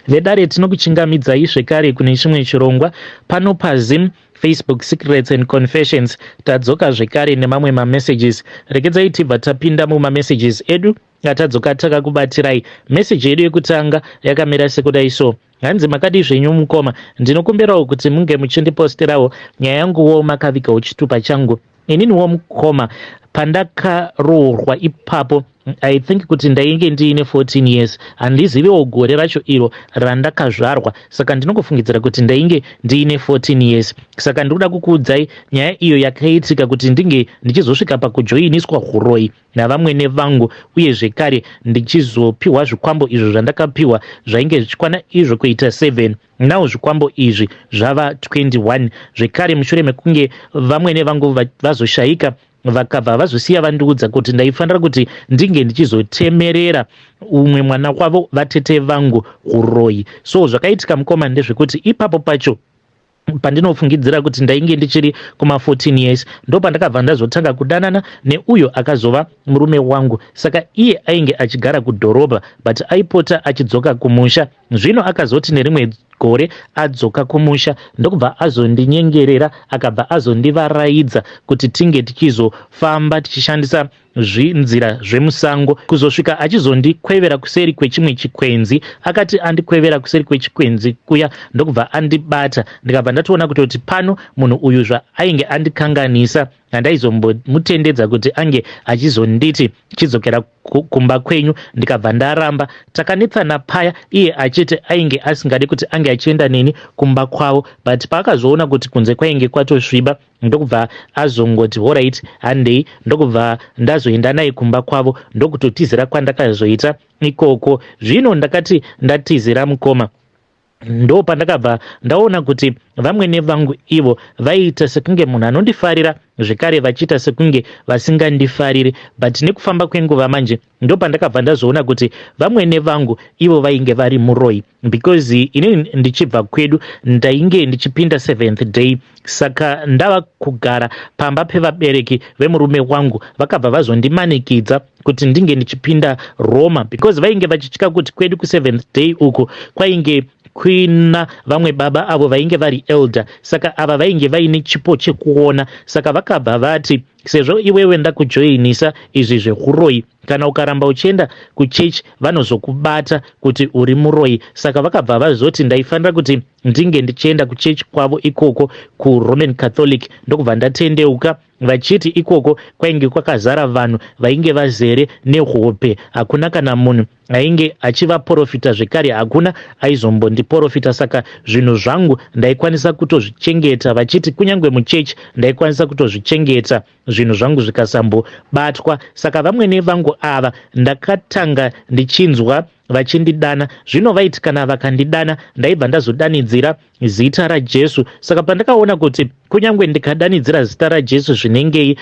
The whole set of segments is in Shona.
Vedare, tinokuchingamidzai zvekare kune chimwe chirongwa pano paZim Facebook Secrets and Confessions. Tadzoka zvekare nemamwe mamessages. Regedzai tibva tapinda mumamessages edu atadzoka takakubatirai. Meseji yedu yekutanga yakamira sekudai so. Hanzi, "Makadii zvenyu mukoma? Ndinokumbirawo kuti munge muchindiposterawo nyaya yanguwo makavigawo chitupa changu. Ininiwo mukoma, pandakaroorwa ipapo, I think kuti ndainge ndiine 14 years. Handiziviwo gore racho iro randakazvarwa, saka ndinongofungidzira kuti ndainge ndiine 14 years. Saka ndinoda kukuudzai nyaya iyo yakaitika kuti ndinge ndichizosvika pakujoiniswa uroyi navamwene vangu, uye zvekare ndichizopiwa zvikwambo izvo zvandakapiwa zvainge zvichikwana izvo kuita 7. Now zvikwambo izvi zvava 21. Zvekare, mushure mekunge vamwene vangu vazoshayika, vakabva vazosiya vandiudza kuti ndaifanira kuti ndinge ndichizotemerera umwe mwana wavo, vatete vangu, uroyi. So zvakaitika mukoma ndezvekuti ipapo pacho pandinofungidzira kuti ndainge ndichiri kuma14 years, ndo pandakabva ndazotanga kudanana neuyo akazova murume wangu. Saka iye ainge achigara kudhorobha, but aipota achidzoka kumusha. Zvino akazoti nerimwe gore adzoka kumusha, ndokubva azondinyengerera, akabva azondivaraidza kuti tinge tichizofamba tichishandisa zvinzira zvemusango, kuzosvika achizondikwevera kuseri kwechimwe chikwenzi. Akati andikwevera kuseri kwechikwenzi kuya, ndokubva andibata. Ndikabva ndatoona kutoti pano munhu uyu zvaainge andikanganisa, handaizombomutendedza kuti ange achizonditi chidzokera kumba kwenyu. Ndikabva ndaramba. Takanetsana paya, iye achiti ainge asingadi kuti ange achienda neni kumba kwavo, but paakazoona kuti kunze kwainge kwatosviba, ndokubva azongoti, 'Alright, handei.' Ndokubva ndazoenda naye kumba kwavo, ndokutotizira kwandakazoita ikoko. Zvino ndakati ndatizira mukoma, ndo pandakabva ndaona kuti vamwene vangu ivo vaiita sekunge munhu anondifarira, zvekare vachiita sekunge vasingandifariri. But nekufamba kwenguva manje, ndo pandakabva ndazoona kuti vamwene vangu ivo vainge vari muroyi, because inini ndichibva kwedu ndainge ndichipinda Seventh Day. Saka ndava kugara pamba pevabereki vemurume wangu, vakabva vazondimanikidza kuti ndinge ndichipinda Roma, because vainge vachitya kuti kwedu kuSeventh Day uku kwainge kuina vamwe baba avo vainge vari elder. Saka ava vainge vaine chipo chekuona. Saka vakabva vati, 'Sezvo iwewe ndakujoinisa izvi zveuroyi, kana ukaramba uchienda kuchechi vanozokubata kuti uri muroyi.' Saka vakabva vazoti ndaifanira kuti ndinge ndichienda kuchechi kwavo ikoko kuRoman Catholic. Ndokubva ndatendeuka, vachiti ikoko kwainge kwakazara vanhu vainge vazere nehope, hakuna kana munhu ainge achivaprofita, zvekare hakuna aizombondiprofita. Saka zvinhu zvangu ndaikwanisa kutozvichengeta, vachiti kunyange muchechi ndaikwanisa kutozvichengeta zvinhu zvangu zvikasambobatwa. Saka vamwene vangu ava ndakatanga ndichinzwa vachindidana. Zvino vaiti kana vakandidana, ndaibva ndazodanidzira zita raJesu. Saka pandakaona kuti kunyange ndikadanidzira zita raJesu zvinengei,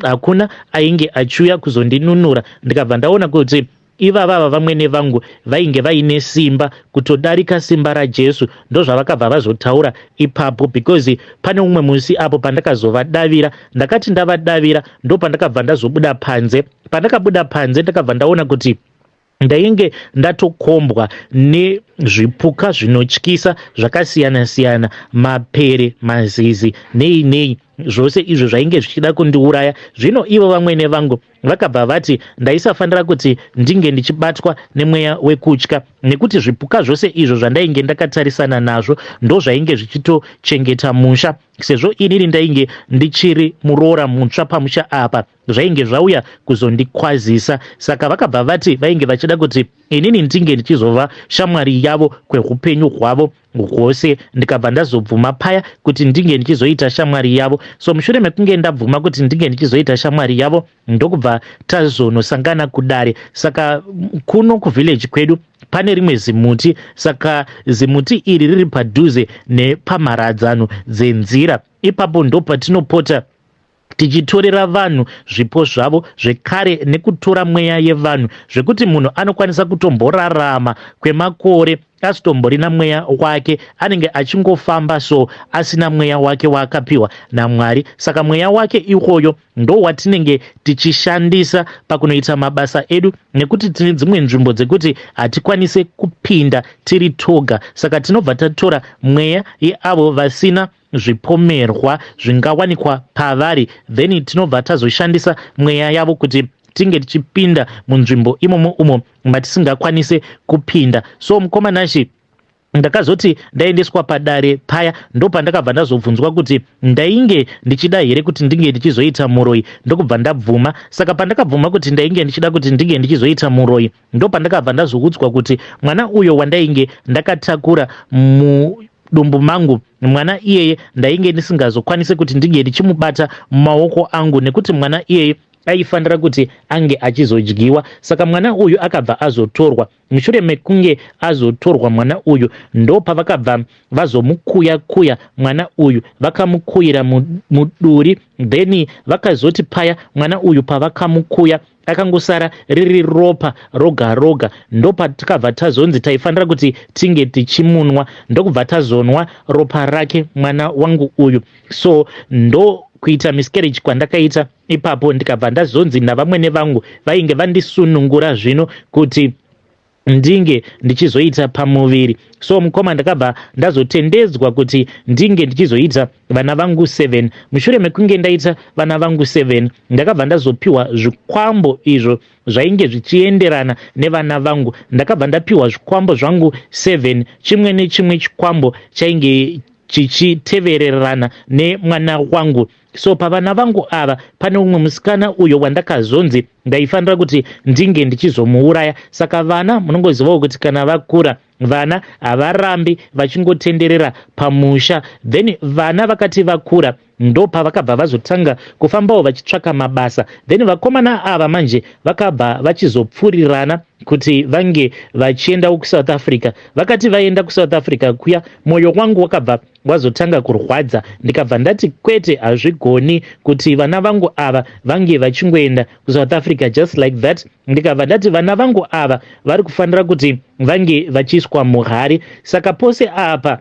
hakuna ainge achiuya kuzondinunura, ndikabva ndaona kuti ivavava vamwene vangu vainge vaine simba kutodarika simba raJesu. Ndozvavakabva vazotaura ipapo, because pane umwe musi apo pandakazovadavira, ndakati ndavadavira, ndo pandakabva ndazobuda panze. Pandakabuda panze, ndakabva ndaona kuti ndainge ndatokombwa nezvipuka zvinotyisa zvakasiyana-siyana, mapere, mazizi, nei nei, zvose izvo zvainge zvichida kundiuraya. Zvino ivo vamwene vangu vakabva vati ndaisafanira kuti ndinge ndichibatwa nemweya wekutya, nekuti zvipuka zvose izvo zvandainge ndakatarisana nazvo ndo zvainge zvichitochengeta musha, sezvo inini ndainge ndichiri muroora mutsva pamusha apa, zvainge zvauya kuzondikwazisa. Saka vakabva vati vainge vachida kuti inini ndinge ndichizova shamwari yavo kweupenyu hwavo hwose. Ndikabva ndazobvuma paya kuti ndinge ndichizoita shamwari yavo. So mushure mekunge ndabvuma kuti ndinge ndichizoita shamwari yavo, ndokubva tazonosangana kudare. Saka kuno kuvillage kwedu pane rimwe zimuti. Saka zimuti iri riri padhuze nepamharadzano dzenzira. Ipapo ndo patinopota tichitorera vanhu zvipo zvavo, zvekare nekutora mweya yevanhu, zvekuti munhu anokwanisa kutomborarama kwemakore. asitomborina mweya wake, anenge achingofamba so asina mweya wake waakapiwa naMwari. Saka mweya wake iwoyo ndo watinenge tichishandisa pakunoita mabasa edu, nekuti tine dzimwe nzvimbo dzekuti hatikwanise kupinda tiri toga. Saka tinobva tatora mweya yeavo vasina zvipomerwa zvingawanikwa pavari, then tinobva tazoshandisa mweya yavo kuti tinge tichipinda munzvimbo imomo umo matisingakwanise kupinda. So mukoma Nashi, ndakazoti ndaendeswa padare paya, ndopandakabva ndazobvunzwa kuti ndainge ndichida here kuti ndinge ndichizoita muroyi, ndokubva ndabvuma. Saka pandakabvuma kuti ndainge ndichida kuti ndinge ndichizoita muroyi, ndopandakabva ndazoudzwa kuti mwana uyo wandainge ndakatakura mudumbu mangu, mwana iyeye ndainge ndisingazokwanisi kuti ndinge ndichimubata mumaoko angu, nekuti mwana iyeye aifanira kuti ange achizodyiwa. Saka mwana uyu akabva azotorwa. Mushure mekunge azotorwa mwana uyu, ndopavakabva vazomukuya kuya mwana uyu, vakamukuyira muduri. Then vakazoti paya mwana uyu pavakamukuya, akangosara riri ropa roga roga. Ndopatakabva tazonzi taifanira kuti tinge tichimunwa, ndokubva tazonwa ropa rake mwana wangu uyu. So ndo kuita miscarriage kwandakaita ipapo, ndikabva ndazonzi navamwene vangu vainge vandisunungura zvino kuti ndinge ndichizoita pamuviri. So mukoma, ndakabva ndazotendedzwa kuti ndinge ndichizoita vana vangu 7. Mushure mekunge ndaita vana vangu 7, ndakabva ndazopiwa zvikwambo izvo zvainge zvichienderana nevana vangu. Ndakabva ndapiwa zvikwambo zvangu 7, chimwe nechimwe chikwambo chainge chichitevererana nemwana wangu. So pavana vangu ava pane umwe musikana uyo wandakazonzi ndaifanira kuti ndinge ndichizomuuraya. Saka vana munongozivawo kuti kana vakura, vana havarambi vachingotenderera pamusha. Then vana vakati vakura, ndopavakabva vazotanga kufambawo vachitsvaka mabasa. Then vakomana ava manje vakabva vachizopfurirana kuti vange vachiendawo kuSouth Africa. Vakati vaenda kuSouth Africa kuya, mwoyo wangu wakabva wazotanga kurwadza. Ndikabva ndati kwete, hazvigoni kuti vana vangu ava vange vachingoenda kuSouth Africa just like that. Ndikabva ndati vana vangu ava vari kufanira kuti vange vachiiswa muhari. Saka pose apa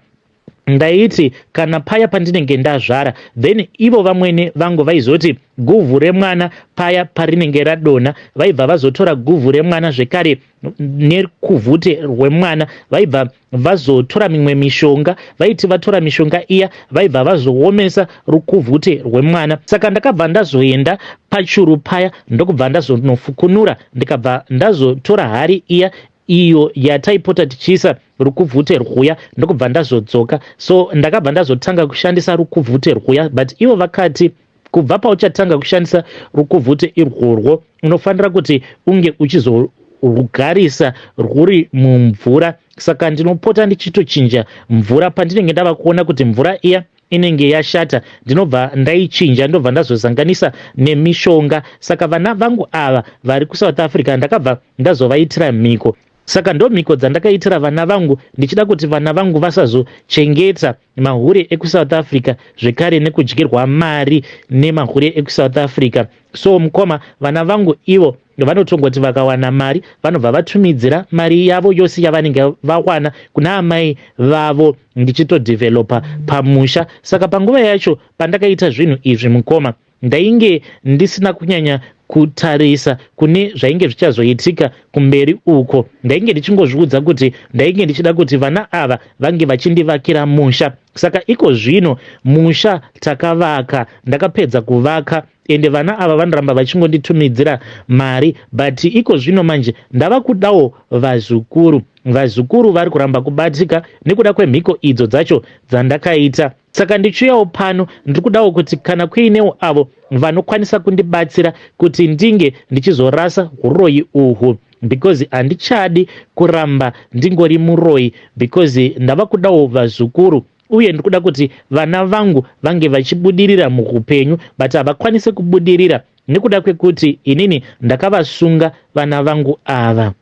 ndaiti kana paya pandinenge ndazvara, then ivo vamwene vangu vaizoti guvhu remwana paya parinenge radonha, vaibva vazotora guvhu remwana zvekare nekuvhute rwemwana, vaibva vazotora mimwe mishonga. Vaiti vatora mishonga iya, vaibva vazoomesa rukuvhute rwemwana. Saka ndakabva ndazoenda pachuru paya, ndokubva ndazonofukunura, ndikabva ndazotora hari iya iyo yataipota tichiisa rukuvhute rwuya, ndokubva ndazodzoka. So ndakabva ndazotanga kushandisa rukuvhute rwuya, but ivo vakati kubva pauchatanga kushandisa rukuvhute irworwo, unofanira kuti unge uchizorugarisa rwuri mumvura. Saka ndinopota ndichitochinja mvura. Pandinenge ndava kuona kuti mvura iya inenge yashata, ndinobva ndaichinja, ndobva ndazozanganisa nemishonga. Saka vana vangu ava vari kuSouth Africa ndakabva ndazovaitira mhiko. Saka ndo mhiko dzandakaitira vana vangu, ndichida kuti vana vangu vasazochengeta mahure ekuSouth Africa zvekare nekudyirwa mari nemahure ekuSouth Africa. So mukoma, vana vangu ivo vanotongoti vakawana mari, vanobva vatumidzira mari yavo yose yavanenge vawana kuna amai vavo, ndichitodhevhelopa pamusha. Saka panguva yacho pandakaita zvinhu izvi, mukoma, ndainge ndisina kunyanya kutarisa kune zvainge zvichazoitika kumberi uko. Ndainge ndichingozviudza kuti ndainge ndichida kuti vana ava vange vachindivakira musha. Saka iko zvino musha takavaka, ndakapedza kuvaka, ende vana ava vanoramba vachingonditumidzira mari. But iko zvino manje ndava kudawo vazukuru. Vazukuru vari kuramba kubatika nekuda kwemhiko idzo dzacho dzandakaita. Saka ndichiuyawo pano, ndiri kudawo kuti kana kuinewo avo vanokwanisa kundibatsira kuti ndinge ndichizorasa uroyi uhwu, because handichadi kuramba ndingori muroyi, because ndava kudawo vazukuru, uye ndiri kuda kuti vana vangu vange vachibudirira muupenyu, but havakwanisi kubudirira nekuda kwekuti inini ndakavasunga vana vangu ava.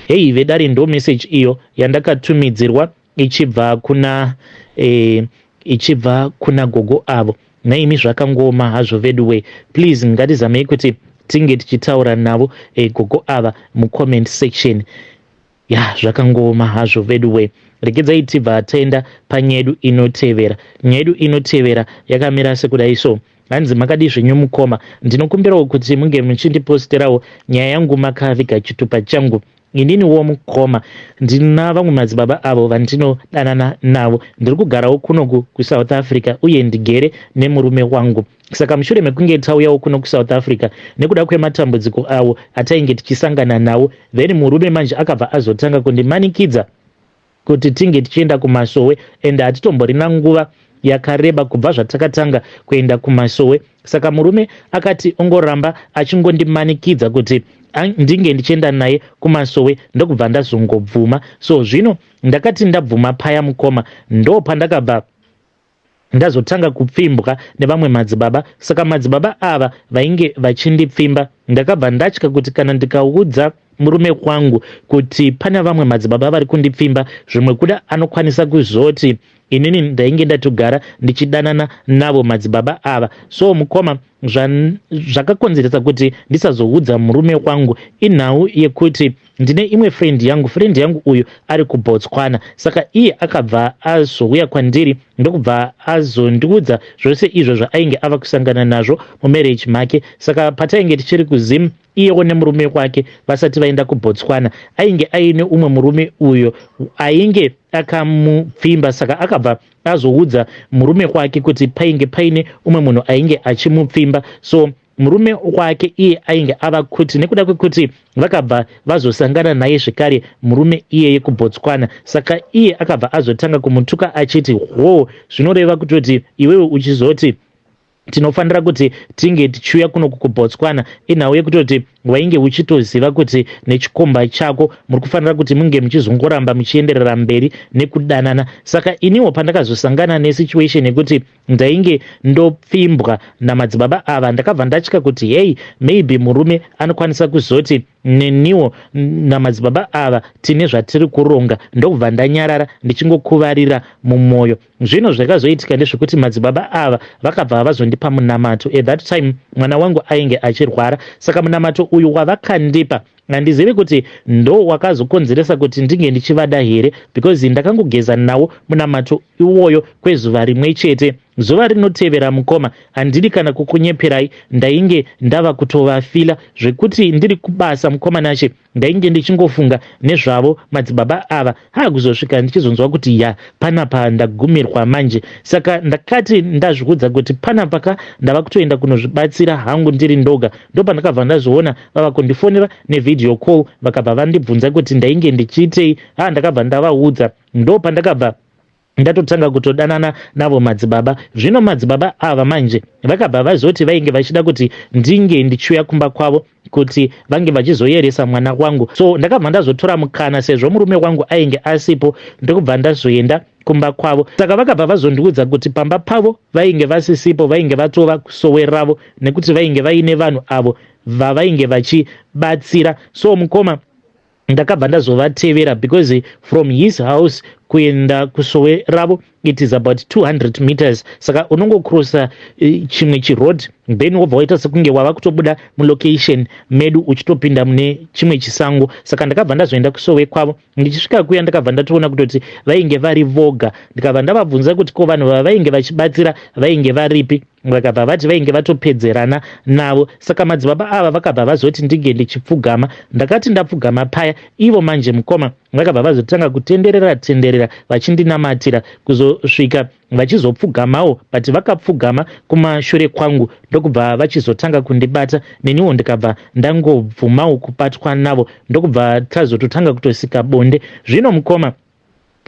Hei vedare, ndo message iyo yandakatumidzirwa ichibva kuna gogo avo. Naimi zvakangoma hazvo veduwe. Please, ngatizamei kuti tinge tichitaura navo gogo ava mucomment section. Ya, zvakangooma hazvo veduwe. Regedzai tibva taenda panyedu inotevera. Nyedu inotevera yakamira sekudai so. Hanzi makadii zvenyu mukoma, ndinokumbirawo kuti munge muchindiposterawo nyaya yangu makaviga chitupa changu. Ininiwo mukoma ndina vamwe madzibaba avo vandinodanana navo. Ndiri kugarawo kunoku kuSouth Africa uye ndigere nemurume wangu. Saka mushure mekunge tauyawo kuno kuSouth Africa nekuda kwematambudziko awo atainge tichisangana nawo, then murume manje akabva azotanga kundimanikidza kuti tinge tichienda kumasowe, and hatitomborina nguva yakareba kubva zvatakatanga kuenda kumasowe. Saka murume akati ongoramba achingondimanikidza kuti ndinge ndichienda naye kumasowe, ndokubva ndazongobvuma. So zvino ndakati ndabvuma paya mukoma, ndo pandakabva ndazotanga kupfimbwa nevamwe madzibaba. Saka madzibaba ava vainge vachindipfimba, ndakabva ndatya kuti kana ndikaudza murume wangu kuti pane vamwe madzibaba vari kundipfimba, zvimwe kuda anokwanisa kuzoti inini ndainge ndatogara ndichidanana navo madzibaba ava. So mukoma, zvakakonzeresa kuti ndisazoudza murume wangu inhau yekuti ndine imwe friend yangu. Friend yangu uyu ari kuBotswana, saka iye akabva azouya kwandiri ndokubva azondiudza zvose izvo zvaainge ava kusangana nazvo mumarriage make. Saka patainge tichiri kuZim, iyewo nemurume wake vasati vaenda kuBotswana, ainge aine umwe murume uyo ainge akamupfimba. Saka akabva azoudza murume wake kuti painge paine umwe munhu ainge achimupfimba. So murume wake iye ainge ava kuti nekuda kwekuti vakabva vazosangana naye zvekare murume iyeye kuBotswana, saka iye akabva azotanga kumutuka achiti, "Ho, zvinoreva kutoti iwewe uchizoti tinofanira kuti tinge tichiuya kunoku kuBotswana inhau yekutoti wainge uchitoziva kuti nechikomba chako muri kufanira kuti munge muchizongoramba muchienderera mberi nekudanana." Saka iniwo pandakazosangana nesituation yekuti ndainge ndopfimbwa namadzibaba ava, ndakabva ndatya kuti hei, maybe murume anokwanisa kuzoti neniwo namadzibaba ava tine zvatiri kuronga, ndokubva ndanyarara ndichingokuvarira mumwoyo. Zvino zvakazoitika ndezvekuti madzibaba ava vakabva vazondipa munamato. At that time mwana wangu ainge achirwara, saka munamato uyu wavakandipa handizivi kuti ndo wakazokonzeresa kuti ndinge ndichivada here, because ndakangogeza nawo munamato iwoyo kwezuva rimwe chete. Zuva rinotevera mukoma, handidi kana kukunyeperai, ndainge ndava kutovafila zvekuti ndiri kubasa mukoma Nashe, ndainge ndichingofunga nezvavo madzibaba ava. Haakuzosvika ndichizonzwa kuti ya, panapa ndagumirwa manje. Saka ndakati ndazviudza kuti panapa ka ndava kutoenda kunozvibatsira hangu ndiri ndoga, ndopandakabva ndazoona vava kundifonera nevideo call. Vakabva vandibvunza kuti ndainge ndichiitei. Ha, ndakabva ndavaudza, ndopandakabva ndatotanga kutodanana navo madzibaba. Zvino madzibaba ava manje vakabva vazoti vainge vachida kuti ndinge ndichiuya kumba kwavo kuti vange vachizoyeresa mwana wangu. So ndakabva ndazotora mukana sezvo murume wangu ainge asipo, ndokubva ndazoenda kumba kwavo. Saka vakabva vazondiudza kuti pamba pavo vainge vasisipo, vainge vatova kusowe ravo nekuti vainge vaine vanhu avo vavainge vachibatsira. So mukoma, ndakabva ndazovatevera because from his house kuenda kusowe ravo it is about 200 meters. Saka unongocrossa chimwe chiroad, then wobva waita sekunge wava kutobuda mulocation medu uchitopinda mune chimwe chisango. Saka ndakabva ndazoenda kusowe kwavo. Ndichisvika kuya, ndakabva ndatoona kutoti vainge vari voga. Ndikabva ndavabvunza kuti ko vanhu vavainge vachibatsira vainge varipi. Vakabva vati vainge vatopedzerana navo. Saka madzibaba ava vakabva vazoti ndinge ndichipfugama. Ndakati ndapfugama paya, ivo manje mukoma vakabva vazotanga kutenderera tenderera vachindinamatira kuzosvika vachizopfugamawo, but vakapfugama kumashure kwangu, ndokubva vachizotanga kundibata. Neniwo ndikabva ndangobvumawo kubatwa navo, ndokubva tazototanga kutosika bonde. Zvino mukoma,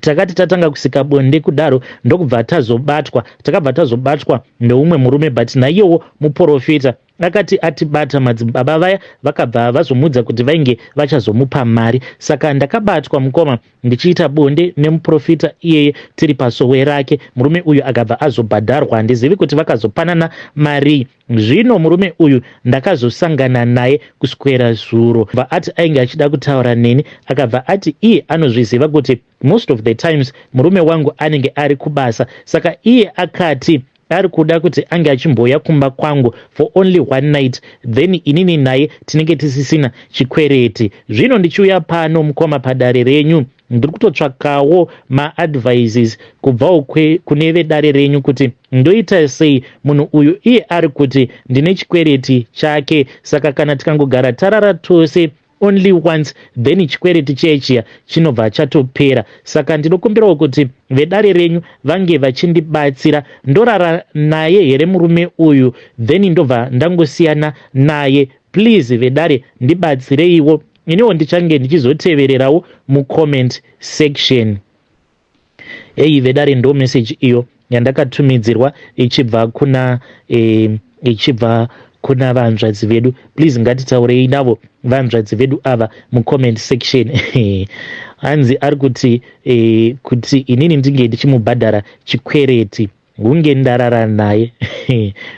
takati tatanga kusika bonde kudaro, ndokubva tazobatwa. Takabva tazobatwa neumwe murume, but naiyewo muprofita. Akati atibata, madzibaba vaya vakabva vazomudza kuti vainge vachazomupa mari. Saka ndakabatwa mukoma ndichiita bonde nemuprofita iyeye tiri pasowe rake. Murume uyu akabva azobhadharwa, handizivi kuti vakazopanana mari. Zvino murume uyu ndakazosangana naye kuswera zuro, bva ati ainge achida kutaura neni. Akabva ati iye anozviziva kuti most of the times murume wangu anenge ari kubasa, saka iye akati Ari kuda kuti ange achimbouya kumba kwangu for only one night, then inini naye tinenge tisisina chikwereti. Zvino ndichiuya pano, mukoma, padare renyu, ndiri kutotsvakawo maadvices kubvawo kune vedare renyu kuti ndoita sei. Munhu uyu iye ari kuti ndine chikwereti chake, saka kana tikangogara tarara tose only once, then chikwereti chechiya chinobva chatopera. Saka ndinokumbirawo kuti vedare renyu vange vachindibatsira. Ndorara naye here murume uyu, then ndobva ndangosiyana naye? Please vedare, ndibatsireiwo. Iniwo ndichange ndichizotevererawo mucomment section. Hei vedare, ndo message iyo yandakatumidzirwa ichibva kuna vanzvadzi vedu. Please, ngatitaurei navo vanzvadzi vedu ava mucomment section. Hanzi ari kuti kuti inini ndinge ndichimubhadhara chikwereti hunge ndarara naye.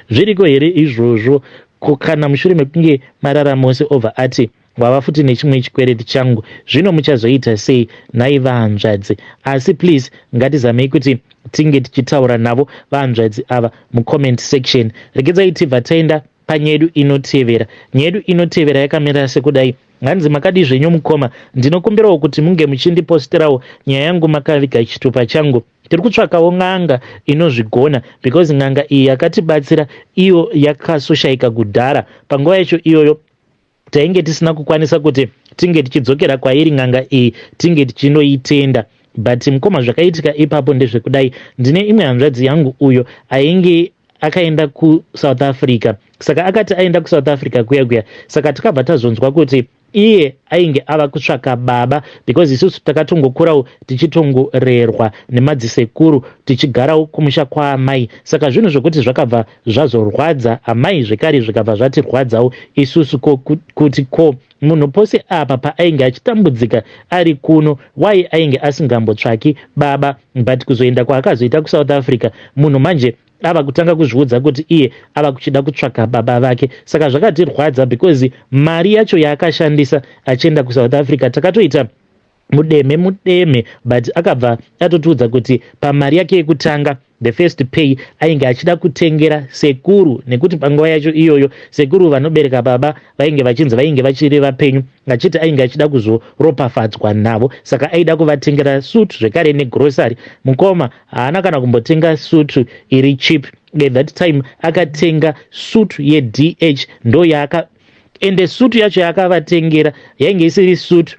Zviriko here izvozvo? Ko kana mushure mekunge marara mose obva ati wava futi nechimwe chikwereti changu, zvino muchazoita sei nhai vahanzvadzi? Asi please, ngatizamei kuti tinge tichitaura navo vahanzvadzi ava mucomment section. Regedzai tibva taenda panyaya yedu inotevera. Nyaya yedu inotevera yakamira sekudai. Hanzi, "Makadi zvenyu mukoma? Ndinokumbirawo kuti munge muchindiposterawo nyaya yangu makaviga chitupa changu. Tiri kutsvakawo n'anga inozvigona because n'anga iyi yakatibatsira iyo yakasoshayika kudhara. Panguva yacho iyoyo tainge tisina kukwanisa kuti tinge tichidzokera kwairi n'anga iyi, tinge tichinoitenda. But mukoma, zvakaitika ipapo ndezvekudai. Ndine imwe hanzvadzi yangu uyo ainge akaenda kuSouth Africa. Saka akati aenda kuSouth Africa kuya kuya, saka takabva tazonzwa kuti iye ainge ava kutsvaka baba, because isusu takatongokurawo tichitongorerwa nemadzisekuru, tichigarawo kumusha kwaamai. Saka zvinhu zvokuti zvakabva zvazorwadza amai zvekare, zvikabva zvatirwadzawo isusu kuti ko munhu pose apa paainge achitambudzika ari kuno, wai ainge asingambotsvaki baba? But kuzoenda kwaakazoita kuSouth Africa, munhu manje ava kutanga kuzviudza kuti iye ava kuchida kutsvaka baba vake. Saka zvakatirwadza because mari yacho yaakashandisa achienda kuSouth Africa takatoita mudeme mudeme. But akabva atotiudza kuti pamari yake yekutanga, the first pay, ainge achida kutengera sekuru, nekuti panguva yacho iyoyo sekuru vanobereka baba vainge vachinzi vainge vachiri vapenyu, achiti ainge achida kuzoropafadzwa navo, saka aida kuvatengera sutu zvekare negrocery. Mukoma, haana kana kumbotenga sutu iri cheap. At that time akatenga sutu yeDH, ndo yaaka, ende sutu yacho yaakavatengera yainge isiri sutu,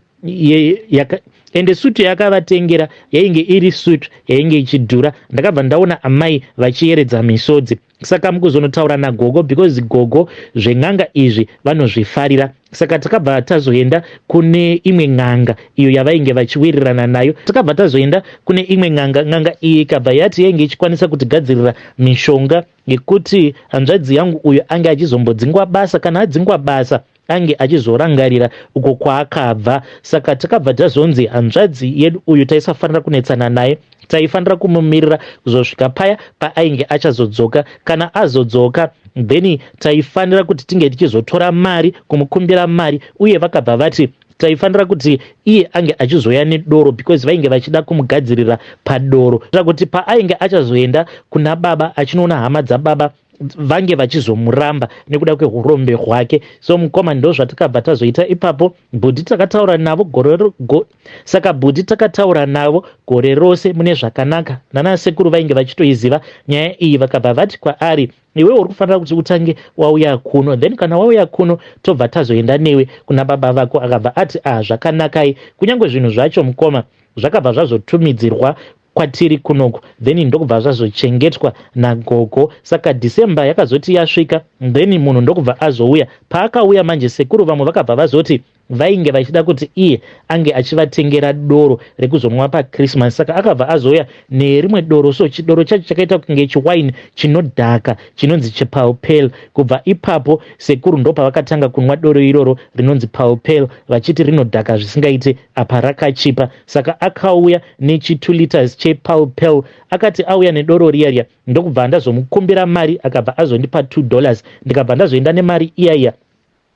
ende sutu yaakavatengera yainge iri sutu yainge ichidhura. Ndakabva ndaona amai vachiyeredza misodzi. Saka mukuzonotaura nagogo, because gogo zven'anga izvi vanozvifarira, saka takabva tazoenda kune imwe n'anga iyo yavainge vachiwirirana nayo. Takabva tazoenda kune imwe n'anga. N'anga iyi ikabva yati yainge ichikwanisa kutigadzirira mishonga yekuti hanzvadzi yangu uyo ange achizombodzingwa basa, kana adzingwa basa ange achizorangarira uko kwaakabva. Saka takabva tazonzi hanzvadzi yedu uyu taisafanira kunetsana naye, taifanira kumumirira kuzosvika paya paainge achazodzoka. Kana azodzoka, then taifanira kuti tinge tichizotora mari, kumukumbira mari. Uye vakabva vati taifanira kuti iye ange achizoya nedoro, because vainge vachida kumugadzirira padoro, kuti paainge achazoenda kuna baba achinoona hama dzababa, vange vachizomuramba nekuda kweurombe hwake. So mukoma, ndo zvatakabva tazoita ipapo. Bhudhi takataura navo gore go, saka bhudhi takataura navo gore rose mune zvakanaka. Nanasekuru vainge vachitoiziva nyaya iyi. Vakabva vati kwaari, 'Iwe uri kufanira kuti utange wauya kuno, then kana wauya kuno tobva tazoenda newe kuna baba vako.' Akabva ati, 'Ah, zvakanakai.' Kunyange zvinhu zvacho, mukoma, zvakabva zvazotumidzirwa kwatiri kunoku, then ndokubva zvazochengetwa nagogo. Saka December yakazoti yasvika, then munhu ndokubva azouya. Paakauya manje, sekuru vamwe vakabva vazoti vainge vachida kuti iye ange achivatengera doro rekuzonwa paChristmas. Saka akabva azouya nerimwe doro. So chidoro chacho chakaita kunge chiwaini chinodhaka chinonzi chipalpel. Kubva ipapo sekuru ndo pavakatanga kunwa doro iroro rinonzi Palpel, vachiti rinodhaka zvisingaite, apa rakachipa. Saka akauya nechi2 liters chepalpel. Akati auya nedoro riya riya, ndokubva ndazomukumbira mari. Akabva azondipa $2. Ndikabva ndazoenda nemari iya iya.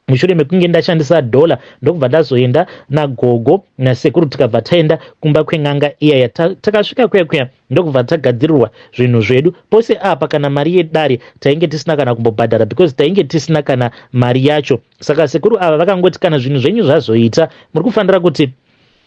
Mushure mekunge ndashandisa dollar, ndokubva ndazoenda nagogo nasekuru, tikabva taenda kumba kwen'anga iyaya. Takasvika kuya kuya, ndokubva tagadzirirwa zvinhu zvedu. Pose apa kana mari yedare tainge tisina kana kumbobhadhara, because tainge tisina kana mari yacho. Saka sekuru ava vakangoti, "Kana zvinhu zvenyu zvazoita, muri kufanira kuti."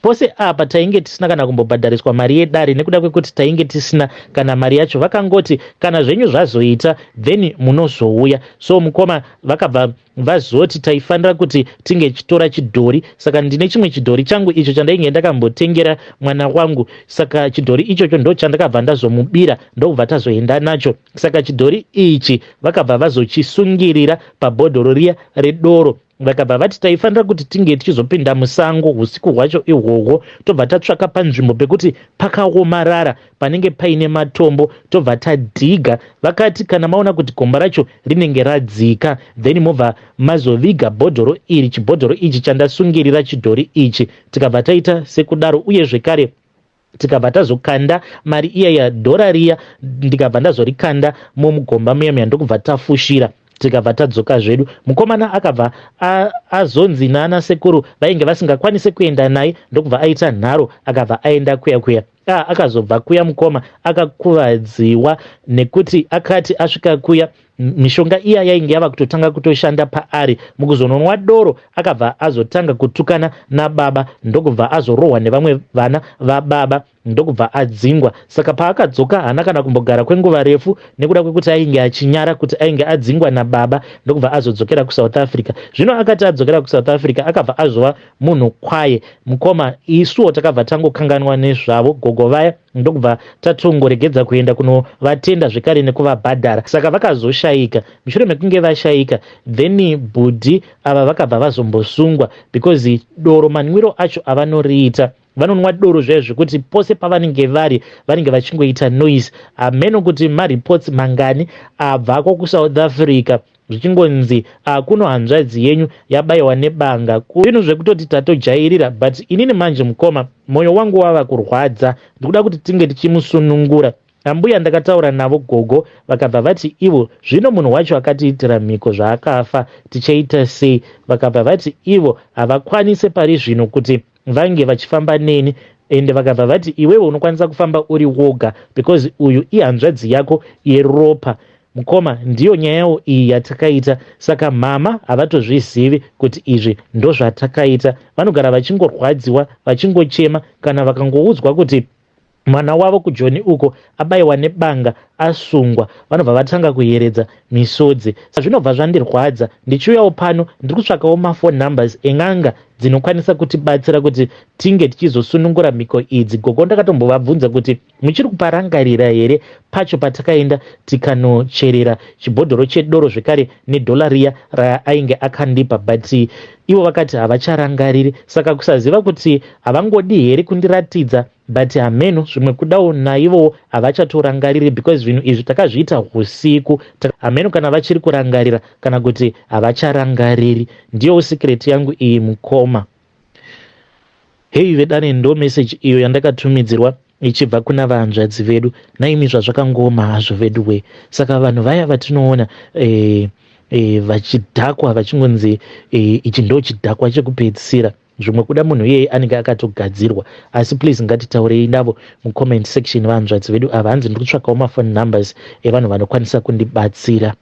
Pose apa tainge tisina kana kumbobhadhariswa mari yedare nekuda kwekuti tainge tisina kana mari yacho. Vakangoti, "Kana zvenyu zvazoita, then munozouya." So mukoma, vakabva vazoti taifanira kuti tinge chitora chidhori. Saka ndine chimwe chidhori changu icho chandainge ndakambotengera mwana wangu. Saka chidhori ichocho ndo chandakabva ndazomubira, ndokubva tazoenda nacho. Saka chidhori ichi vakabva vazochisungirira pabhodhoro riya redoro. Vakabva vati taifanira kuti tinge tichizopinda musango usiku hwacho ihwohwo, tobva tatsvaka panzvimbo pekuti pakaomarara, panenge paine matombo, tobva tadhiga. Vakati, "Kana maona kuti gomba racho rinenge radzika, then mobva mazoviga bhodhoro iri, chibhodhoro ichi chandasungirira chidhori ichi." Tikabva taita sekudaro. Uye zvekare tikabva tazokanda mari iya yadhora riya, ndikabva ndazorikanda mumugomba muya muya, ndokubva tafushira, tikabva tadzoka zvedu. Mukomana akabva azonzi naana sekuru vainge vasingakwanisi kuenda naye, ndokubva aita nharo, akabva aenda kuya kuya. Akazobva kuya mukoma akakuvadziwa, nekuti akati asvika kuya, mishonga iya yainge yava kutotanga kutoshanda paari. Mukuzononwa doro, akabva azotanga kutukana nababa, ndokubva azorohwa nevamwe vana vababa, ndokubva adzingwa. Saka paakadzoka haana kana kumbogara kwenguva refu, nekuda kwekuti ainge achinyara kuti ainge adzingwa nababa, ndokubva azodzokera kuSouth Africa. Zvino akati adzokera kuSouth Africa, akabva azova munhu kwaye. Mukoma, isuwo takabva tangokanganwa nezvavo gogo vaya, ndokubva tatongoregedza kuenda kunovatenda zvekare nekuvabhadhara. Saka vakazoshayika. Mushure mekunge vashayika, then bhudhi ava vakabva vazombosungwa, because doro manwiro acho avanoriita, vanonwa doro zvaivo zvekuti pose pavanenge vari vanenge vachingoita noise. Hameno kuti mareports mangani abvako kuSouth Africa zvichingonzi kuno hanzvadzi yenyu yabayiwa nebanga, zvinhu zvekutoti tatojairira. But inini manje mukoma, mwoyo wangu wava kurwadza. Ndikuda kuti tinge tichimusunungura. Ambuya ndakataura navo, gogo, vakabva vati ivo, "Zvino munhu wacho akatiitira mhiko zvaakafa, tichaita sei?" Vakabva vati ivo havakwanise pari zvino kuti vange vachifamba neni, ende vakabva vati, "Iwewe unokwanisa kufamba uri woga, because uyu ihanzvadzi yako yeropa." Mukoma, ndiyo nyayawo iyi yatakaita. Saka mama havatozvizivi kuti izvi ndozvatakaita. Vanogara vachingorwadziwa, vachingochema kana vakangoudzwa kuti mwana wavo kuJoni uko abayiwa nebanga, asungwa, vanobva vatanga kuyeredza misodzi. Zvinobva zvandirwadza. Ndichiuyawo pano, ndiri kutsvakawo maphone numbers en'anga dzinokwanisa kutibatsira kuti tinge tichizosunungura mhiko idzi. Gogo ndakatombovabvunza kuti muchiri kuparangarira here pacho patakaenda tikanocherera chibhodhoro chedoro zvekare nedhora riya raainge akandipa, but ivo vakati havacharangariri. Saka kusaziva kuti havangodi here kundiratidza, but hameno, zvimwe kudawo naivowo havachatorangariri, because zvinhu izvi takazviita usiku. Hameno kana vachiri kurangarira kana kuti havacharangariri. Ndiyo secret yangu iyi, mukoma. Hei vedane, ndo message iyo yandakatumidzirwa ichibva kuna vahanzvadzi vedu. Naimi, zvazvakangoma hazvo vedu we. Saka vanhu vaya vatinoona vachidhakwa, vachingonzi ichi ndo chidhakwa chekupedzisira, zvimwe kuda munhu iyeye anenge akatogadzirwa. Asi please, ngatitaurei navo mucomment section, vanzvadzi vedu ava. Hanzi ndiri kutsvakawo maphone numbers evanhu vanokwanisa kundibatsira.